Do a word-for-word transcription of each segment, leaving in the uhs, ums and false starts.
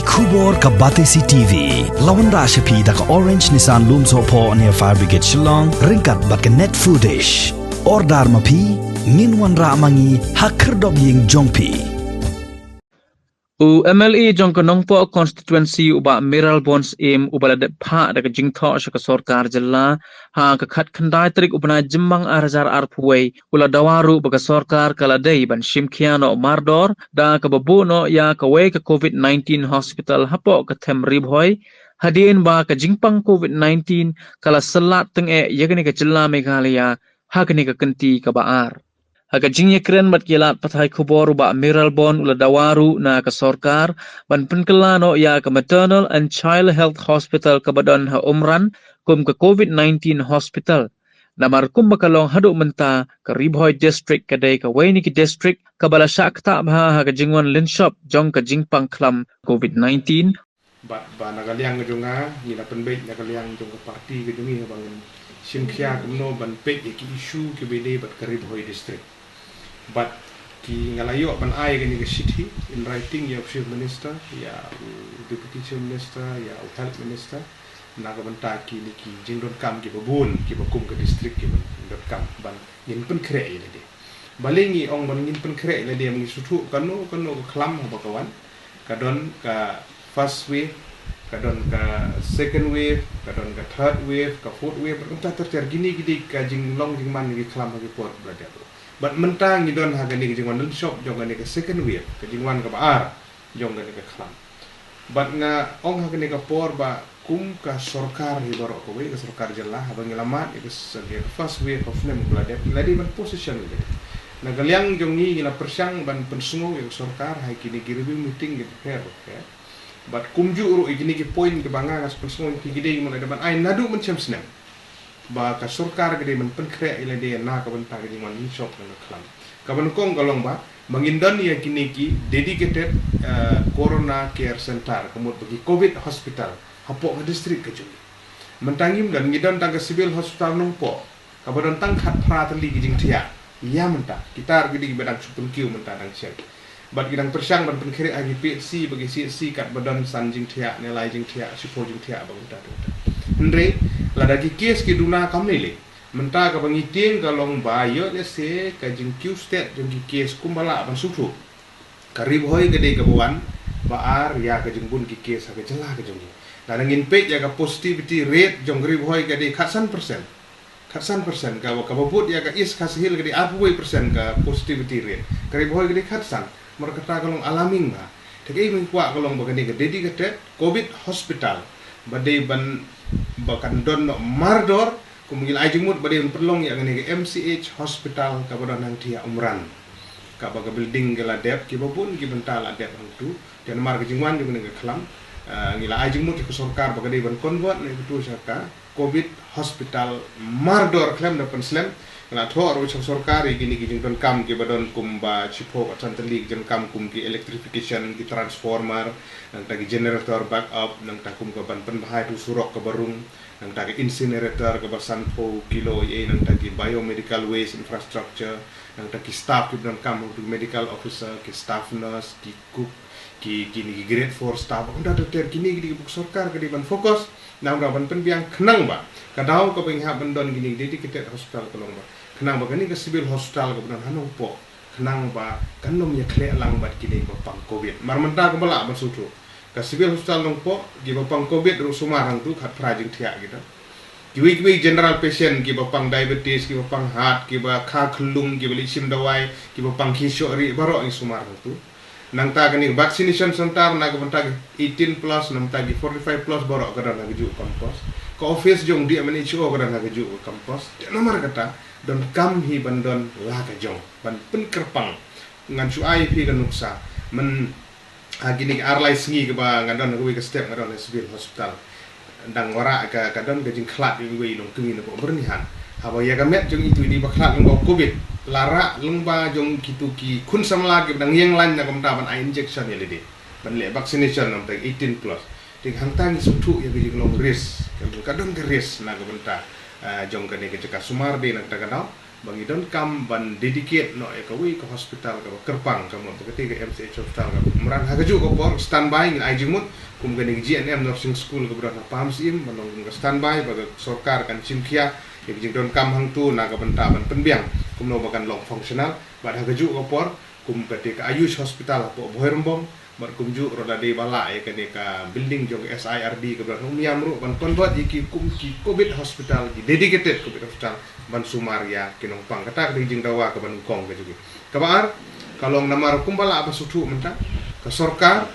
Khubor ka Batesi T V la wanrah sha phi da ka Orange Nissan Lumsohphoh near Fire Brigade Shillong ryngkat bad ka Net Foodish. Order ma phi, ngin wanrah ma ngi ha khyrdop ïing jong phi. U M L A jong ka Nongpoh constituency u Bah Mayralborn Syiem uba la dep phah da ka jingthoh sha ka sorkar jylla ha ka khatkhyndai tarik u bnai Jymmang ar hajar arphew wei u la dawa ruh ba ka sorkar ka la dei ban shim khia noh mardor da kaba buh noh ïa kawei ka COVID nineteen hospital hapoh ka them Ri Bhoi, hadien ba ka jingpang COVID nineteen ka la syllat tyngeh ïa kane ka jylla Meghalaya ha kane ka kynti kaba ar. Ha ka jingïakren bad ki lad pathai khubor u Bah Mayralborn u la dawa ruh na ka sorkar ban pynkylla noh ïa ka Maternal and Child Health Hospital kaba don ha Umran kum ka COVID nineteen hospital. Namar kumba ka long haduh mynta, ka Ri Bhoi District ka dei kawei na ki district kaba la shah ktah bha ha ka jingwan lynshop jong ka jingpang khlam COVID nineteen. Bad ba na ka liang ka jong nga, ngi la pynbeit na ka liang jong ka party ka jong ngi ba ngin shim khia kumno ban peit ïa ki issue kiba ïadei bad ka Ri Bhoi District. Bad ki nga la ïoh ban ai kane ka shithi in writing ïa u Chief Minister, ïa u Deputy Chief Minister, ïa u Health Minister, na ka bynta kine ki jingdonkam kiba bun, kiba kum ka district kiba donkam ban ngin pynkhreh ïa lade. Balei ngi ong ban ngin pynkhreh ïa lade, ngi sngewthuh kano kano ka khlam haba ka wan. Ka don ka first wave, ka don ka second wave, ka don ka third wave, ka fourth wave, bad kumta ter ter. Kine ki dei ka jinglong jingman ki khlam ha ki por ba la dep. Bad mynta ngi don ha kane ka jingwan lynshop jong kane ka second wave, ka jingwan kaba ar jong kane ka khlam. Bad nga ong ha kane ka por ba kum ka sorkar hi baroh kawei, ka sorkar jylla, haba ngi la mad ïa ka s-, ïa ka first wave of nem ba la dep, ngi la dei ban position ïa lade. Na ka liang jong ngi, ngi la pyrshang ban pynsngew ïa ka sorkar ha kine ki review meeting kiba pher bapher. Bad kumjuh ruh ïa kine ki point kiba nga nga sa pynsngew ïa phi, ki dei, ngi mut lada ban ai naduh mynshem snem ba ka sorkar ka dei ban pynkhreh ïa lade na ka bynta ka jingwan lynshop jong ka khlam. Kaba nyngkong ka long ba, ba ngin don ïa kine ki dedicated, eh, Corona Care Center, ka mut ba ki COVID hospital hapoh ka district ka jong ngi. Mynta ngim don, ngi don tang ka Civil Hospital Nongpoh, kaba don tang khatphra tylli ki jingthiah. Ïa mynta, kita ruh ki dei kiba dang shu pynkiew mynta dang shen. Bad ngi dang pyrshang ban pynkhreh ha ki P H C bad ki C H C katba don san jingthiah ne lai jingthiah, shiphew jingthiah bad kumta kumta. Hynrei lada ki case ki duna kam lei lei. Mynta kaba ngi tieng ka long ba ïoh lehse ka jingkiew stet jong ki case kumba lah ban sngewthuh. Ka Ri Bhoi ka dei kaba wan ba ar ïa ka jingbun ki case ha ka jylla ka jong ngi. Lada ngin peit ïa ka positivity rate jong ka Ri Bhoi ka dei khatsan percent. Khatsan percent, kaba, kaba bud ïa ka East Khasi Hills ka dei arphew percent ka positivity rate. Ka Ri Bhoi ka dei khatsan, namar kata ka long alarming bha. Te kaei ba ngi kwah ka long ba kane ka dedicated COVID hospital ba dei ban, ba kan don noh mardor, kum ngi la ai jingmut ba dei ban pynlong ïa kane ka M C H hospital kaba don hangtei ha Umran. Kaba ka building ka la dep, kiba bun ki bynta la dep hangtu. Te namar ka jingwan jong kane ka khlam, eh, ngi la ai jingmut ïa ka sorkar ba ka dei ban convert na katu sha ka COVID hospital mardor khlem da pynslem. Ngi la thoh ruh sha ka sorkar ïa kine ki jingdonkam kiba don kumba shiphew bad san tylli ki jingdonkam kum ki electrification, ki transformer, nangta ki generator backup, nangta kum ka ban pynbha ïa tu surok kaba rung, nangta ki incinerator kaba sanphew kilo, ïa nangta ki biomedical waste infrastructure, nangta ki staff kiba donkam, tu medical officer, ki staff nurse, ki cook, ki, kine ki grade four staff, ynda ter ter kine ki dei ba ka sorkar ka dei ban focus, namar ban pynbiang khnang ba ka daw kaba ngi hap ban don kine ki dedicated hospital ka long ba khnang ba kane ka civil hospital kaba don ha Nongpoh, khnang ba kan ym ïakhleh lang bad kine kiba pang COVID. Namar mynta kumba lah ban sngewthuh, ka civil hospital Nongpoh, kiba pang COVID ruh sumar hangtu khatphra jingthiah kita. Kiwei kiwei general patient, kiba pang diabetes, kiba pang heart, kiba kha khyllung, kiba leit shim dawai, kiba pang khie shoh rieh, baroh ngi sumar hangtu. Nangta kane ka vaccination center na ka bynta ki eighteen plus, nangta ki forty-five plus baroh ka don ha kajuh ka campus. Ka office jong D M H O ka don ha kajuh ka campus. Te namar kata, donkam hi ban don la ka jong, ban pynkyrpang. Ngan shu ai phi ka nuksa. Myn, ha kine ki ar lai sngi kaba nga don ha kawei ka step, nga don ha civil hospital. Dang wanrah ka, ka don ka jingkhlad jong iwei i longkmie napoh Byrnihan. Haba ïa ka met jong itu i dei ba khlad lyngba u COVID. La rah lyngba jong kitu ki khun samla kiba dang ïeng lain na ka bynta ban ai injection ïa lade, ban leh vaccination namar eighteen plus. Te hangta ngi sngewthuh ïa ka jinglong risk. Ka, ka don ka risk na ka bynta, ah, jong kane ka jaka sumar de nangta ka daw. ba ngi donkam ban dedicate noh ïa kawei ka hospital kaba kyrpang, ka mut ba kata ka M C H hospital kaba umran. Ha kajuh ka por, standby, ngin ai jingmut kum kane ka G N M nursing school kaba don ha Pahamsyiem, ban long kum ka standby, ba ka sorkar kan shim khia ïa ka jingdonkam hangto na ka bynta ban pynbiang kumno ba kan long functional. Bad ha kajuh ka por, kum kata ka Ayush hospital hapoh Bhoirymbong, bad kumjuh ruh lada dei ba lah ïa kane ka building jong S I R D kaba don ha Umiam ruh, ban convert ïa ki kum ki covid hospital, ki dedicated covid hospital, ban sumar ïa ki nongpang. Kata ka dei ka jingdawa kaba nyngkong ka jong ngi. Kaba ar, ka long namar kumba lah ba sngewthuh mynta, ka sorkar,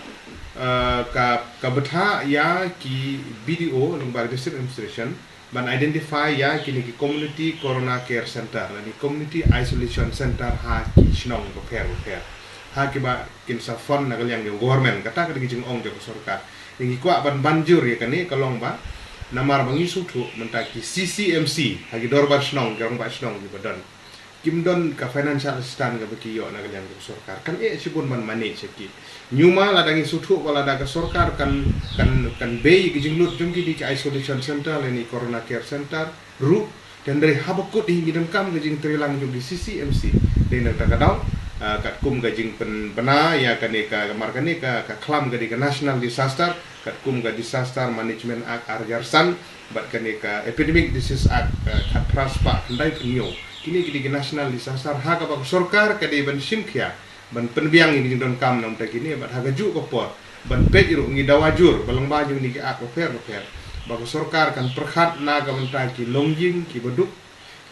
eh, ka, ka bthah ïa ki B D O lyngba ka District Administration ban identify ïa kine ki community corona care center lane community isolation center ha ki shnong bapher bapher, ha kiba kin sa fund na ka liang jong government. Kata ka dei ka jingong jong ka sorkar. Ngi kwah ban ban jur ïa kane, ka long ba namar ba ngi sngewthuh mynta ki C C M C ha ki dorbar shnong, ki rangbah shnong kiba don, kim don ka financial assistance kaba ki ïoh na ka liang jong ka sorkar. Kan eh shibun ban manage ïa ki. Hynñiew ma lada ngi sngewthuh ba lada ka sorkar kan, kan, kan bei ka jinglut jong ki dei ki isolation center lane corona care center ruh, te hynrei haba kut hi ngi donkam ka jingtreilang jong ki C C M C. Dei na kata ka daw, ah, katkum ka jingpynbna ïa kane ka, mar kane ka, ka khlam ka dei ka National Disaster, katkum ka Disaster Management Act ar hajar san, bad kane ka Epidemic Disease Act, eh, khatphra spah khyndaiphew hynñiew. Kine ki dei ki national disaster ha kaba ka sorkar ka dei ban shim khia ban pynbiang ïa ki jingdonkam na bynta kine, bad ha kajuh ka por ban peit ruh ngi dawa jur ba lyngba jong kine ki act bapher bapher ba ka sorkar kan pyrkhat na ka bynta ki longïing kiba duk,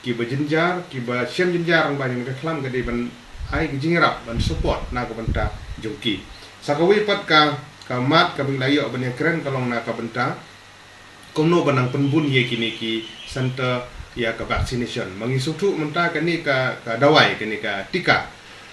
kiba jynjar, kiba shem jynjar, lyngba jong ka khlam ka dei ban ai ka jingïarap, ban support na ka bynta jong ki. Sa kawei pat ka, ka mat kaba ngi la ïoh ban ïakren ka long na ka bynta kumno ban nang pynbun ïa kine ki center ïa ka vaccination. Ma ngi sngewthuh mynta kane ka, ka dawai, kane ka tika,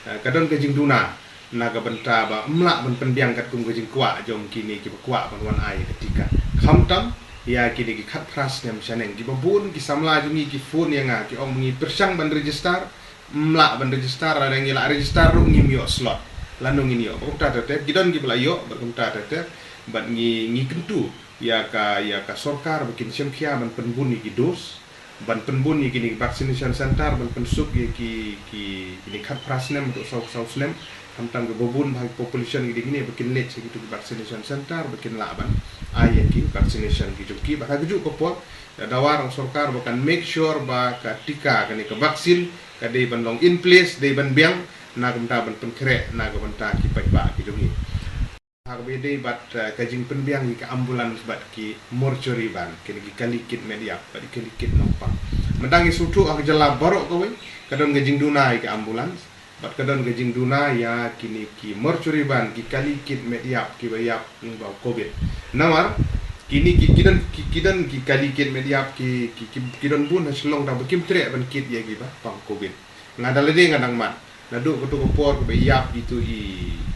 eh, ka don ka jingduna na ka bynta ba ym lah ban pynbiang katkum ka jingkwah jong kine kiba kwah ban wan ai ka tika. Khamtam ïa kine ki khatphra snem shaneng, kiba bun ki samla jong ngi ki phone ïa nga, ki ong ngi pyrshang ban register, ym lah ban register, lada ngi lah register ruh ngim ïoh slot. Lano ngin ïoh? Bad kumta ter ter, ki don kiba la ïoh, bad kumta ter ter, bad ngi, ngi kyntu ïa ka, ïa ka sorkar ba kin shem khia ban pynbun ïa ki dose, ban pynbun ïa kine ki vaccination center, ban pynsuk ïa ki, ki, kine khatphra snem haduh saw, saw snem. Khamtam kiba bun bha ki population ki dei kine, ba kin leit sha kitu ki vaccination center, ba kin lah ban ai ïa ki vaccination ki jong ki. Bad ha kajuh ka por, da dawa ruh sorkar ba kan make sure ba ka tika, kane ka vaccine, ka dei ban long in place, dei ban biang, na ka bynta ban pynkhreh na ka bynta ki paidbah ki jong ngi. Ha kaba ïadei bad, eh, ka jingpynbiang ïa ka ambulance bad ki mortuary van, kine ki kali kit met ïap bad ki kali kit nongpang. Mynta ngi sngewthuh ha ka jylla baroh kawei ka don ka jingduna ïa ka ambulance bad ka don ka jingduna ïa kine ki mortuary van, ki kali kit met ïap kiba ïap lyngba u covid. Namar kine ki, ki don ki, ki don ki kali kit met ïap ki, ki, ki, ki don bun ha Shillong, tang ba kim treh ban kit ïa kiba pang covid. Nga da lade nga dang mad naduh katu ka por kaba ïap itu i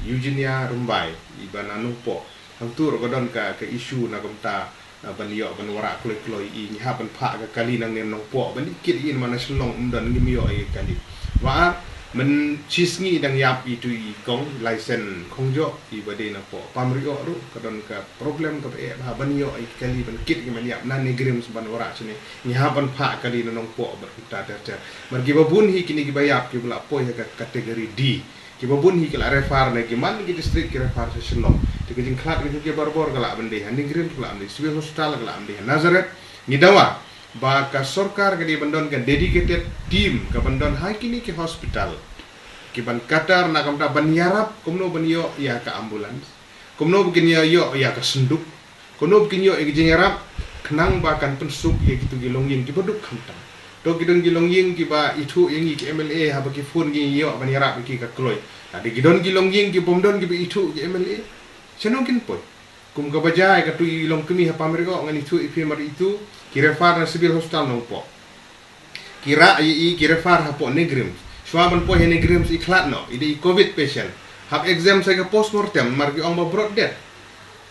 Eugenia Rymbai, iba na Nongpoh. Hangtu ruh ka don ka, ka issue na kumta, ah, ban ïoh ban wanrah kloi kloi i, ngi hap ban phah ka kali nangne Nongpoh ban ïa kit i, namar na Shillong ym don, ngim ïoh i kali. Wa, mynshisngi dang ïap itu i kong Laisen Khongjoh, iba dei napoh Pamrioh ruh, ka don ka problem kaba eh bha ban ïoh i kali ban kit ki ban ïap na NEIGRIHMS ban wanrah shane. Ngi hap ban phah kali na Nongpoh bad kumta ter ter. Mar kiba bun hi kine kiba ïap kiba la poi ha ka category D. Kiba bun hi ki la refer na ki man ki district, ki refer sha Shillong. Te ka jingkhlad ka jong ki barabor ka lah ban dei ha NEIGRIHMS, ka lah ban dei Civil Hospital, ka lah ban dei ha Nazareth. Ngi dawa ba ka sorkar ka dei ban don ka dedicated team ka ban don ha kine ki hospital, ki ban katar na ka bynta ban ïarap kumno ban ïoh ïa ka ambulance, kumno ba kin ïoh ïa ka synduk, kumno ba kin ïoh ïa ka jingïarap, khnang ba kan pynsuk ïa kitu ki longïing kiba duk khamtam. To ki don ki longïing kiba ithuh ïa ngi ki M L A, haba ki phone ngi ïoh ban ïarap ïa ki ka kloi. Lada ki don ki longïing ki bym don kiba ithuh ki M L A, shano kin poi? Kum kaba jia ïa katu i longkmie ha Pamrioh, ngan ithuh ïa phi mar itu, ki refer na Civil Hospital Nongpoh. Ki rah ïa i, ki refer hapoh NEIGRIHMS. Shuwa ban poi ha NEIGRIHMS i khlad noh, i dei i covid patient. Hap exam sa ka postmortem, mar ki ong ba brought death.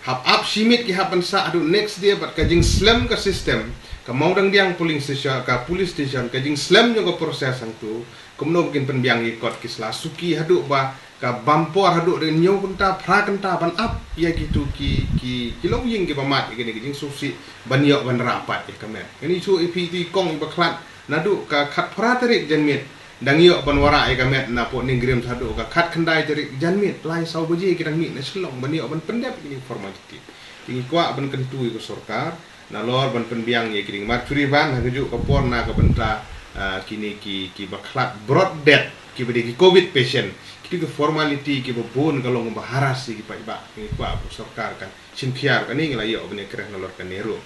Hap ap shi miet ki hap ban sah haduh next day, bad ka jingslem ka system, ka Mawdangdiang polling station, ka police station, ka jingslem jong ka process hangtu, kumno ba kin pynbiang ïa kot ki sla suki haduh ba ka bam por haduh da hynñiew kynta, phra kynta ban ap ïa kitu ki, ki, ki longïing kiba mad ïa kine ki jingsngewsih ban ïoh ban rah pat ïa ka met. Ngi shu ïa phi tu i kong iba khlad naduh ka khatphra tarik janmiet dang ïoh ban wanrah ïa ka met, napoh Nongrim haduh ka khatkhyndai tarik janmiet lai saw baje ki dang mih na Shillong ban ïoh ban pyndep ïa kine ki formality. Te ngi kwah ban kyntu ïa ka sorkar nalor ban pynbiang ïa ki ding marchuri ban ha kajuh ka por na ka bynta, ah, kine ki, kiba khlad brot ded, kiba dei ki covid patient. Kine ki formality kiba bun ka long ba harass ïa ki paidbah. Ngi kwah ba sorkar kan shim khia ruh kane, ngi la ïoh ban ïakren nalor kane ruh.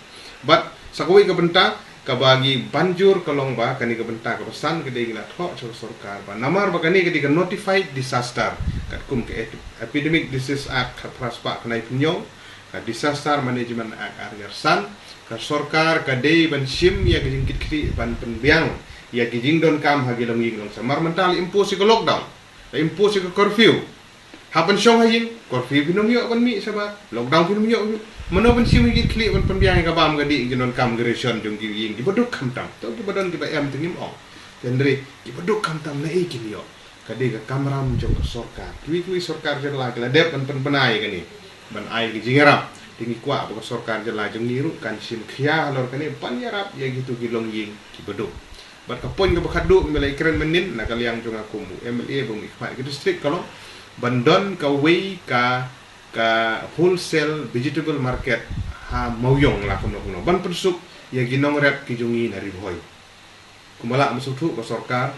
Bad sa kawei ka bynta kaba ngi ban jur ka long ba kane ka bynta kaba san ka dei ngi la thoh sha ka sorkar ba namar ba kane ka dei ka notified disaster katkum ka Ep-, Epidemic Disease Act khatphra spah khyndai phew hynñiew, ka Disaster Management Act ar hajar san, ka sorkar ka dei ban shim ïa ka jingkitkhlieh ban pynbiang ïa ki jingdonkam ha ki longïing longsem. Namar mynta la impose ïa ka lockdown, la impose ïa ka curfew. Hap ban shong ha ïing, curfew phin ym ïoh ban mih shabar, lockdown phin ym ïoh. Mano ban shim ïa ki jingkitkhlieh ban pynbiang ïa ka bam ka dih, ki jingdonkam, ki ration jong ki ïing kiba duk khamtam. To kiba don kiba em te ngim ong. Hynrei kiba duk khamtam naei kin ïoh? Ka dei ka kamram jong ka sorkar. Kiwei kiwei sorkar jylla ki la dep ban pynbna ïa kane ban ai ka jingïarap. Te ngi kwah ba ka sorkar jylla jong ngi ruh kan shim khia halor kane ban ïarap ïa kitu ki longïing kiba duk. Bad ka point kaba khatduh ngi la ïakren mynnin na ka liang jong nga kum u M L A ba ngi khmat ka district ka long ban don kawei ka, ka wholesale vegetable market ha Mawïong la kumno kumno ban pynsuk ïa ki nongrep ki jong ngi na Ri Bhoi. Kumba lah ban sngewthuh ka sorkar,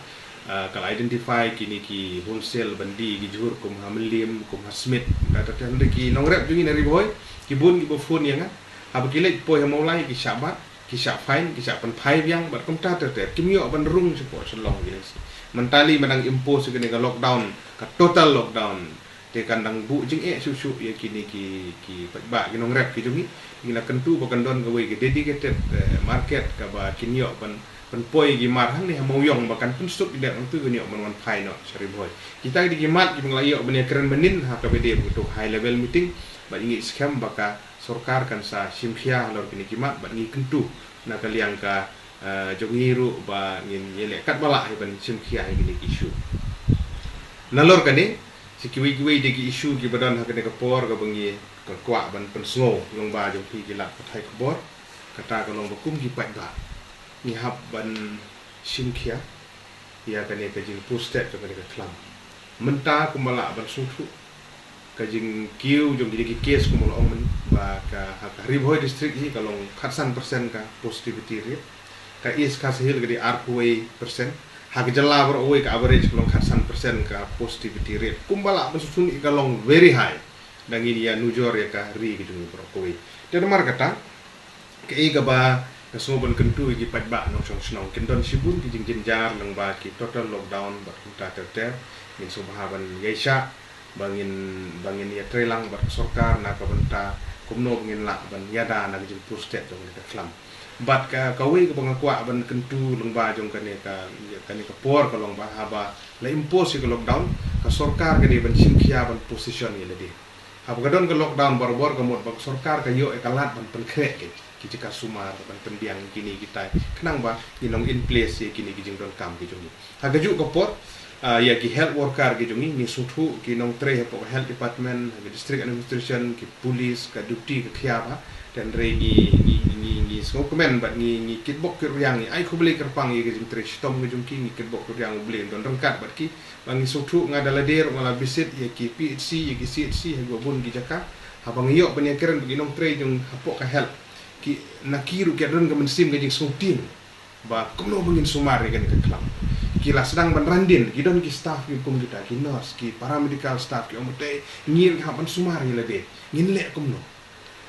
ah, ka la identify kine ki wholesale ban die ki jhur kum ha Mylliem, kum ha Smit, da da da ki nongrep jong ngi na Ri Bhoi, ki bun kiba phone ïa nga. Haba ki leit poi ha Mawlai ki shah bat, ki shah fine, ki shah pynphai biang, bad kumta ter ter. Kim ïoh ban rung shapoh Shillong ki lei. Mynta lei ma dang impose kane ka lockdown, ka total lockdown. Te kan dang buh jingeh shuh shuh ïa kine ki, ki paidbah ki nongrep ki jong ngi. Ngi la kyntu ba kan don kawei ka dedicated, eh, market kaba kin ïoh ban, ban poi ki mar hangne ha Mawïong ba kan pynsuk ki dep hangtu kan ïoh ban wan phai noh sha Ri Bhoi. Kita ki dei ki mat kiba ngi la ïoh ban ïakren mynnin ha kaba dei ba tu high level meeting. Bad ngi skhem ba ka sorkar kan sa shim khia halor kine ki mat bad ngi kyntu na ka liang ka, eh, jong ngi ruh ba ngin ïaleh katba lah ïa ban shim khia ïa kine ki issue. Nalor kane, sa kiwei kiwei de ki issue kiba don ha kane ka por kaba ngi kwah ban pynsngew lyngba jong phi ki lad pathai khubor, kata ka long ba kum ki paidbah ngi hap ban shim khia ïa kane ka jingposted jong kane ka khlam. Mynta kumba lah ban sngewthuh ka jingkiew jong ki, ki case kumba la ong mynne ba ka, ha ka Ri Bhoi district hi ka long khatsan percent ka positivity rate. Ka East Khasi Hills ka dei arphew percent. Ha ka jylla baroh kawei ka average ka long khatsan percent ka positivity rate. Kumba lah ban sngewthuh ka long very high. Da ngin ïa nujor ïa ka ri ka jong ngi baroh kawei. Te namar kata, kaei kaba nga sngew ban kyntu ïa ki paidbah nongshong shnong, kin don shibun ki jingjynjar lyngba ki total lockdown bad kumta ter ter. Ngin sngewbha ban ïaishah ba ngin, ba ngin ïatreilang bad ka sorkar na ka bynta kumno ba ngin lah ban ïada na ka jingposted jong kane ka khlam. Bad ka, kawei kaba nga kwah ban kyntu lyngba jong kane ka, kane ka por ka long ba haba la impose ïa ka lockdown, ka sorkar ka dei ban shim khia ban position ïa lade. Haba ka don ka lockdown barabor ka mut ba ka sorkar ka ïoh ïa ka lad ban pynkhreh ki, ki jaka sumar, ban pynbiang kine kitai. Khnang ba ngin long in place ïa kine ki jingdonkam ki jong ngi. Ha kajuh ka por, ah, ïa ki health worker ki jong ngi, ngi sngewthuh ki nongtrei hapoh ka health department, ha ka district administration, ki police, ka duty ka khia bha. Hynrei ngi, ngi, ngi, ngi sngewkmen bad ngi, ngi kitbok kitrwiang, ngi ai khublei kyrpang ïa ka jingtrei shitom ka jong ki, ngi kitbok kitrwiang U Blei un don ryngkat bad ki. Ba ngi sngewthuh, nga da lade ruh nga la visit ïa ki P H C, ïa ki C H C, ha kiba bun ki jaka. Haba ngi ïoh ban ïakren bad ki nongtrei jong hapoh ka health, ki, na ki ruh ki don ka mynsiem ka jingsngewtieng ba kumno ba ngin sumar ïa kane ka khlam. Ki la sdang ban ran dien, ki don ki staff ki kum kita, ki nurse, ki paramedical staff, ki ong ba te ngi ruh hap ban sumar ïa lade. Ngin leh kumno?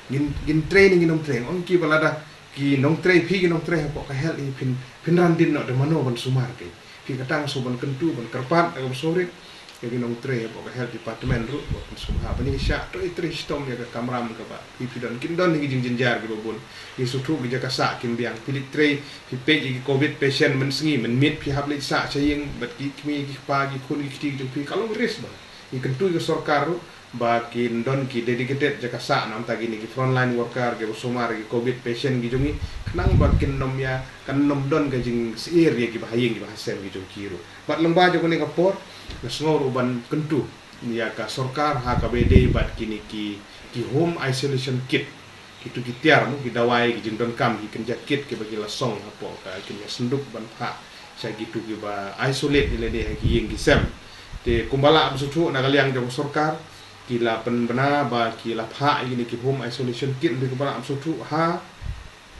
Ngin, ngin trei ne ngin ym trei? Ong ki ba lada ki nongtrei, phi ki nongtrei hapoh ka health hi phin, phin ran dien noh, da mano ban sumar ki? Phi, kata nga sngew ban kyntu, ban kyrpad da kaba sngewrit ïa ki nongtrei hapoh ka health department ruh ba kin sngewbha ban ïaishah, to ïatrei shitom ïa ka kamram kaba phi, phi don, kin don ki jingjynjar kiba bun. Ngi sngewthuh ki jaka sah kim biang, phi leit trei, phi peit ïa ki covid patient mynsngi, mynmiet phi hap leit sah sha ïing bad ki kmie ki kpa, ki khun ki kti ki jong phi, ka long risk ba. Ngi kyntu ïa ka sorkar ruh ba kin don ki dedicated jaka sah na bynta kine ki frontline worker kiba sumar ïa ki covid patient ki jong ngi, khnang ba kin ym ïa, kan ym don ka jingsyier ïa kiba ha ïing kiba ha sem ki jong ki ruh. Bad lyngba jong kane ka por, nga sngew ruh ban kyntu ïa ka sorkar ha kaba ïadei bad kine ki, ki home isolation kit. Kitu ki tiar mo, ki dawai, ki jingdonkam, ki kynja kit kiba ki la song hapoh ka kynja synduk ban phah sha kitu kiba isolate ïa lade ha ki ïing ki sem. Te kumba la ap suthu na ka liang jong sorkar, ki la pynbna ba ki la phah ïa kine ki home isolation kit, te kumba la ap suthu ha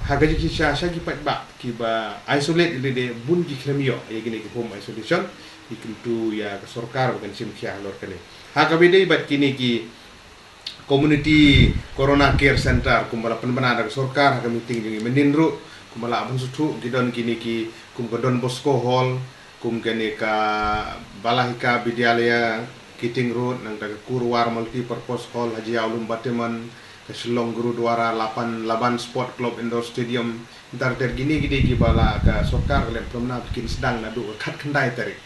ha ka jingshisha sha ki paidbah kiba isolate ïa lade bun ki khlem ïoh ïa kine ki home isolation. Ki kyntu ïa ka sorkar ba kan shim khia halor kane. Ha kaba ïadei bad kine ki community corona care center kumba la pynbna da ka sorkar ha ka meeting jong i mynnin ruh, kumba la ap suthu, ki don kine ki kum ka Don Bosco Hall, kum kane ka Balahika Vidyalaya, Keating Road, nangta ka Kurwar Multipurpose Hall, Haji Yaulum Bateman, ka Shillong Gurudwara, Lapan, Laban Sport Club Indoor Stadium. Ntar ter kine ki dei kiba la ka sorkar ka la pynbna ba kin sdang naduh ka khatkhyndai tarik.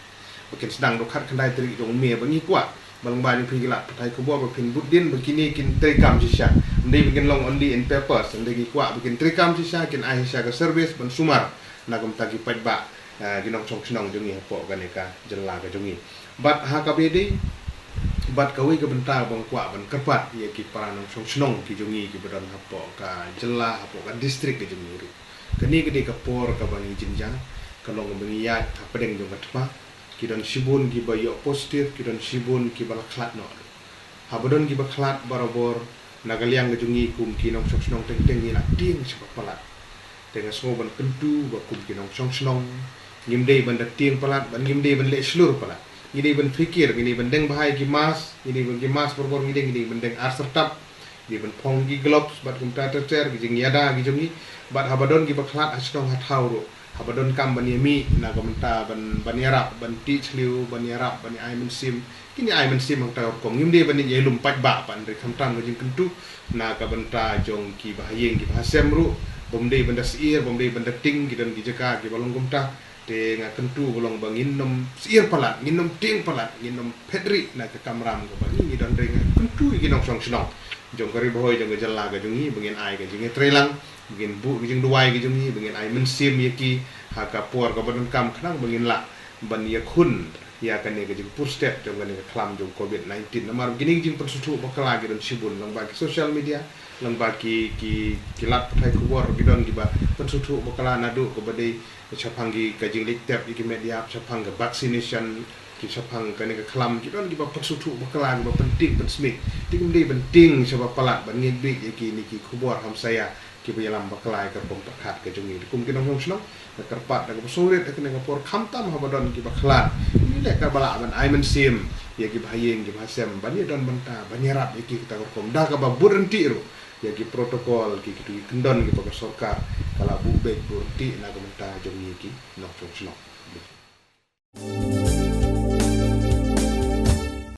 Ba kin sdang naduh khatkhyndai tarik jong u May ba ngi kwah ba lyngba jong phi ki lad pathai khubor ba phin bud dien ba kine kin treikam shisha. Ym dei ba kin long only in papers, ym dei, ngi kwah ba kin treikam shisha, kin ai shisha ka service ban sumar na ka bynta ki paidbah, eh, ki nongshong shnong jong ngi hapoh kane ka jylla ka jong ngi. Bad ha kaba ïadei bad kawei ka bynta ba nga kwah ban kyrpad ïa ki para nongshong shnong ki jong ngi kiba don hapoh ka jylla, hapoh ka district ka jong ngi ruh. Kane ka dei ka por kaba ngi jingjia, ka long kaba ngi ïaid hapdeng jong ka thma. Ki don shibun kiba ïoh positive, ki don shibun kiba la khlad noh. Haba don kiba khlad barabor, na ka liang ka jong ngi kum ki nongshong shnong teng teng ngi la tieng shaba palat. Te nga sngew ban kyntu ba kum ki nongshong shnong, ngim dei ban da tieng palat, ban ngim dei ban leh shlur palat. Ngi dei ban phikir, ngi dei ban deng bha ïa ki mask, ngi dei ban ki mask barabor, ngi dei, ngi dei ban deng ar syrtap, ngi dei ban phong ki gloves, bad kumta ter ter, ki jingïada ki jong ngi, bad haba don kiba khlad ha shnong ha thaw ruh. Haba donkam ban ïa mih na ka bynta ban, ban ïarap, ban tih shliew, ban ïarap, ban ïa ai mynsiem. Kin ïa ai mynsiem hangta ka rukom. Ngim dei ban ïa lum paidbah, ban ri khamtam ka jingkyntu na ka bynta jong kiba ha ïing kiba ha sem ruh. Bym dei ban da syier, bym dei ban da tieng, ki don ki jaka kiba long kumta. Te nga kyntu ba long ba ngin nym syier palat, ngin nym tieng palat, ngin nym phet rieh na ka kamram kaba ngi, ngi don, te nga kyntu ïa ki nongshong shnong jong ka Ri Bhoi, jong ka jylla ka jong ngi, ba ngin ai ka jingïatreilang, ba ngin buh ka jingduwai ka jong ngi, ba ngin ai mynsiem ïa ki ha ka por kaba donkam, khnang ba ngin lah ban ïakhun ïa kane ka jingpur stet jong kane ka khlam jong covid nineteen. Namar kine ki jingpynsngewthuh bakla ki don shibun, lyngba ki social media, lyngba ki, ki, ki lad pathai khubor ki don kiba pynsngewthuh bakla naduh kaba dei shaphang ki, ka jingleit tep ïa ki met ïap, shaphang ka vaccination, ki shaphang kane ka khlam, ki don kiba pynsngewthuh bakla, kiba pyntieng pynsmih. Te kim dei ban tieng shaba palat ban ngeit beit ïa kine ki khubor hamsaïa kiba ïalam bakla ïa ka rukom pyrkhat ka jong ngi. Te kum ki nongshong shnong, nga kyrpad da kaba sngewrit ha kane ka por, khamtam haba don kiba khlad, ngi leh kaba lah ban ai mynsiem ïa kiba ha ïing kiba ha sem, ban ïa don bynta ban ïarap ïa ki kata ka rukom da kaba bud ryntih ruh ïa ki protocol, ki, kitu ki kyndon kiba ka sorkar ka la buh beit bud ryntih na ka bynta jong ngi ki nongshong shnong.